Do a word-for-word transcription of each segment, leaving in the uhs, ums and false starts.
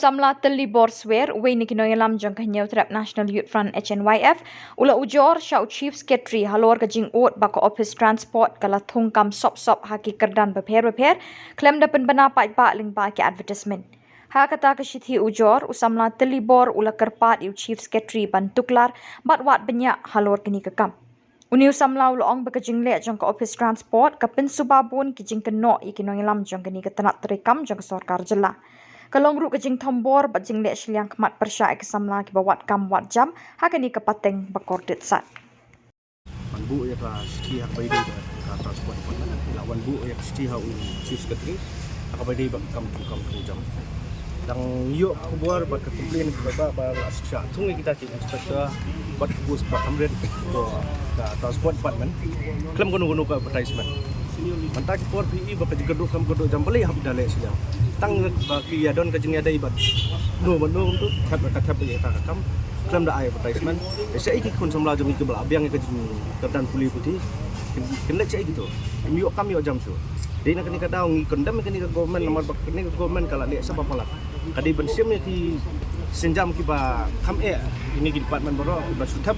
Samla Tillibor Swer, uwei na ki nongïalam jong ka Hynñiewtrep National Youth Front, H N Y F, u la ujor sha u Chief Secretary halor ka jingud ba ka Office Transport ka la thung kam sop sop ha ki kyrdan bapher bapher khlem da pynbna paidbah lyngba ki advertisement. Ha kata ka shithi ujor, u samla Tillibor u la kyrpad ïa u Chief Secretary ban tuklar bad wad bniah halor kane ka kam. Une u samla u la ong ba ka jingleh jong ka Office Transport ka pynsuba bun ki jingkynnoh ïa ki nongïalam jong kane ka tnat treikam jong ka sorkar jylla. Ka long ruh ka jingthombor bad jingleh shiliang khmat pyrshah ïa ki samla kiba wad kam wad jam ha kane ka pateng ba kordit sat. Wan buh ïa ka shithi ha kaba ïadei bad ka Transport Department. La wan buh ïa ka shithi ha u Chief Secretary ha kaba ïadei bad ka kam thung kam thung jam. Dang ïoh khubor bad ka complain kaba ba la shah thung ïa kita ki inspector bad ka post ba kham rit ko ka Transport Department khlem kano kano ka advertisement. Mynta ki por phi i ba ka jingkyrduh kam kyrduh jam, balei hap da leh shiliang? Tang ba ki ïa don ka jingïadei bad no bad no, kumtu thep ka thep ïa ka kam khlem da ai advertisement. Shaei ki khun samla jong ngi kiba la biang ïa ka jingkyrdan pule puthi? Kin, kin leh shaei kito? Ym ïoh kam ïoh jam shuh. Dei na kane ka daw ngi condemn ïa kane ka government, namar ba kane ka government ka la leh sa ba palat. Ka dei ban shim ïa ki sienjam kiba kham eh ïa kine ki department baroh, ba shu thep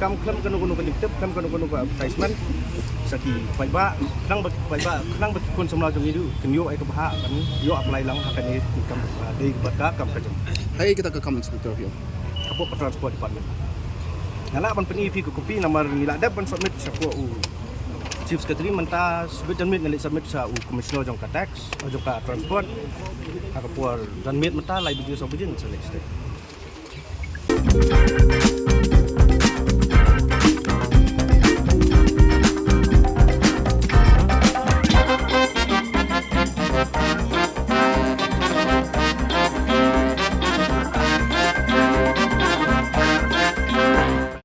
kam khlem kano kano ka jingtip, khlem kano kano ka advertisement sha ki paidbah, khnang ba ki paidbah, khnang ba ki khun samla jong ngi ruh kin ïoh ai ka bhah ban ïoh apply lang ha kane ka kam, ah, dei bad ka kam ka jong. Hai kita ka kam inspector phi ong? Hapoh ka Transport Department. Nga lah ban pyni ïa phi ka copy namar ngi la dep ban submit sha ko u Chief Secretary. Mynta shibit janmiet ngi leit submit sha u Commissioner jong ka Tax, jong ka Transport. Ha ka por janmiet mynta lai baje saw baje ngi sa leit sha